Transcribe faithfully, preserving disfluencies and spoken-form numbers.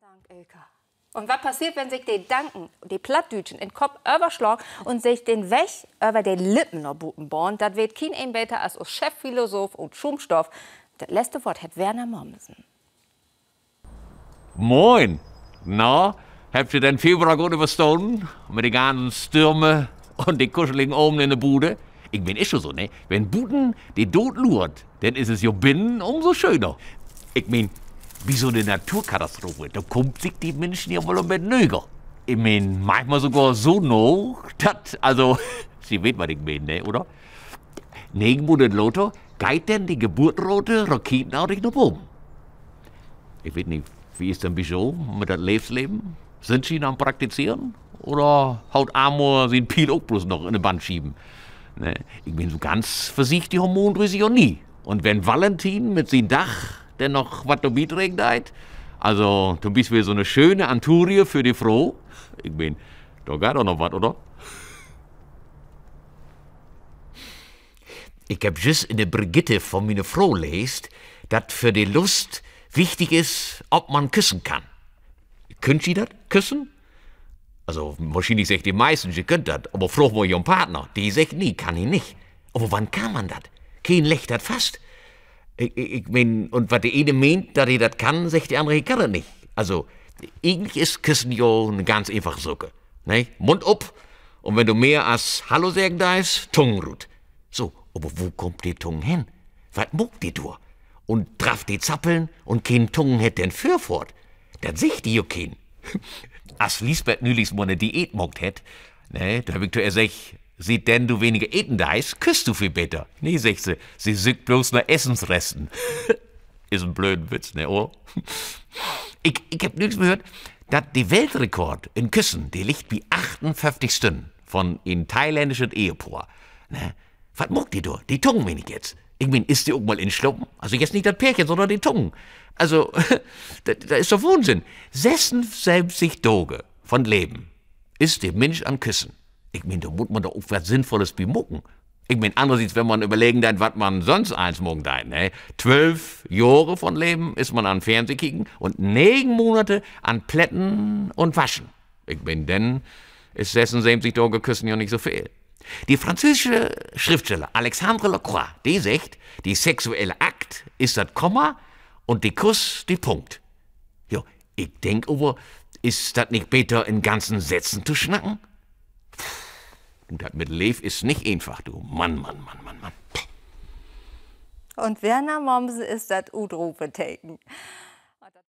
Dank, Ilka. Un wat passeert, wenn sik de Gedanken, de plattdüütschen, in'n Kopp överslaagt un sik den Weg över de Lippen na buten bahnt? Dat weet kien een beter as us Chefphilosoph ut Schuumstoff. Dat letzte Woort hett Werner Momsen. Moin. Na, hebbt ji den Februar goot överstahn? Mit de ganzen Stürme un de kuscheligen Avende in de Bude? Ik meen, is jo so, ne? Wenn buten de Dood luert, denn is et jo binnen ümso schöner. Ik meen, bi so 'ne Naturkatastrophe, dor kummt sik de Minschen ja woll en beten nöger. Ik meen, mannichmal sogor so nah, dat, also, ji weet, wat ik meen, ne, oder? Negen Monat later geiht denn de Geburtenrate raketenartig na baven. Ik weet nich, wo is dat denn bi jo mit dat Leevsleven? Sünd ji noch an't Praktizeren? Oder haut Amor sien Piel ok bloots noch in de Bandschieven? Ne, ik meen, so ganz versiegt de Hormondrüse jo nie. Un wenn Valentin mit sien Dag denn noch wat dorbi dregen deit, also to'n Bispeel so 'ne schöne Anturie för de Fro, ik meen, dor geiht doch noch wat, oder? Ik hebb jüst in de Brigitte von miene Fro leest, dat för de Lust wichtig is, of man küssen kann. Köönt ji dat, küssen? Also, wohrschienlich seggt de meisten, ji köönt dat, aver fraagt mal jo'n Partner, de seggt, nee, kann he nich. Aver wann kann man dat? Keen leggt dat fast. Ik, ik, ik meen, un wat de ene meent, dat he dat kann, seggt de anner, he kann dat nich. Also, egentlich is Küssen jo 'ne ganz eenfache Saak, ne? Mund op, un wenn du mehr as Hallo seggen deist, Tung rut. So, aver wo kummt de Tung hen? Wat maakt de dor? Un drafft de zappeln un keen Tungen hett denn Vörfohrt? Dat seggt di jo keen. As Liesbeth nülichs mal 'ne Diät maakt hett, ne, dor heff ik to ehr seggt: Sietdem du weniger eten deist, küsst du veel beter. Nee, seggt se, se söcht bloots na Essensresten. Is en blöden Witz, ne, oder? Ik, ik hebb nülichs mal höört, dat de Weltrekord in Küssen, de liggt bi achtunföfftig Stünnen von en thailändschet Ehepoor. Ne? Wat maakt de dor? De Tung, meen ik jetzt. Ik meen, is de ok mal inslapen? Also jetzt nich dat Peerchen, sonnern de Tung. Also, dat, dat is doch Wahnsinn. Sössunsöventig Daag von't Leven is de Minsch an't Küssen. Ik meen, dor mutt man doch ok wat Sinnvolles bi maken. Ik meen, annersiets, wenn man överleggen deit, wat man sünst allens maken deit, ne? Twölf Johre von't Leven is man an Fernsehkieken un negen Monate an Plätten un Waschen. Ik meen, denn is sössunsöventig Daag Küssen jo nich so veel. De franzöösche Schriftsteller Alexandre Lacroix, de seggt, de sexuelle Akt is dat Komma un de Kuss de Punkt. Jo, ik denk aver, is dat nich beter, in ganzen Sätzen to snacken? Du, dat mit Leev is nich eenfach, du. Mann, Mann, Mann, Mann, Mann. Un Werner Momsen is dat Utroopteken.